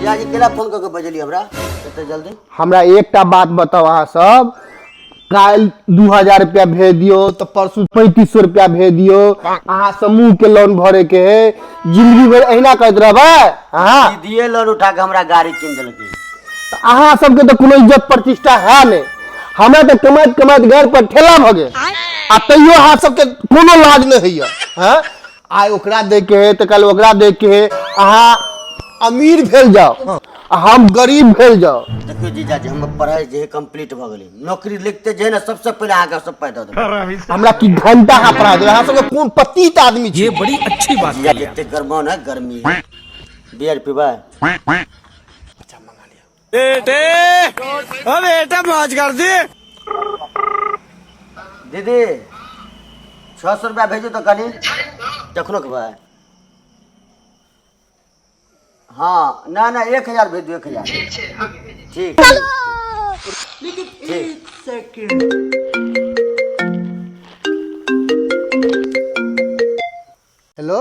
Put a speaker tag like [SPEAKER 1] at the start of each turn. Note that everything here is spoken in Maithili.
[SPEAKER 1] जीजाजी केना फोन कऽ के बजेली हमरा एते जल्दी?
[SPEAKER 2] हमरा एकटा बात बताउ अहाँ सब, काल्हि 2000 रुपया भेज दियौ तऽ परसू 3500 रुपया भेज दियौ। अहाँ समूह के लोन भरे के है, जिंदगी भरि अहिना करैत रहबै अहाँ?
[SPEAKER 1] दीदीए लोन उठा के हमरा गाड़ी कीन देलकै।
[SPEAKER 2] तऽ अहाँ सबके तऽ कोनो इज्जत प्रतिष्ठा है नहि। हमरा तऽ कमाइत कमाइत घर पर ठेला भऽ गेल आ तैयो अहाँ सबके कोनो लाज नहि होइया। हँ, आइ ओकरा दै के है तऽ काल्हि ओकरा दै के है। अहाँ अमीर भेल जाओ आ हम गरीब भेल जाओ।
[SPEAKER 1] देखियौ जीजाजी, हमर पढ़ाइ जे है कंप्लीट भऽ गेलै, नौकरी लिखते जे है ने सबसे पहिले अहाँके सब पाइ दऽ देबै।
[SPEAKER 2] हमरा की घंटा अहाँ पढ़ा देबै? अहाँ सबके कोन पतित आदमी छी?
[SPEAKER 3] ये बड़ी अच्छी बात
[SPEAKER 1] जीजाजी एते गर्मा ने, गर्मी है, बियर पीबै?
[SPEAKER 3] बेटे ओ बेटा मौज कर दी।
[SPEAKER 1] दीदी 600 रुपया भेजू तऽ कनि कखनो के भाई। हाँ ना ना 1000 भेज दू, 1000। ठीक ठीक।
[SPEAKER 2] हेलो,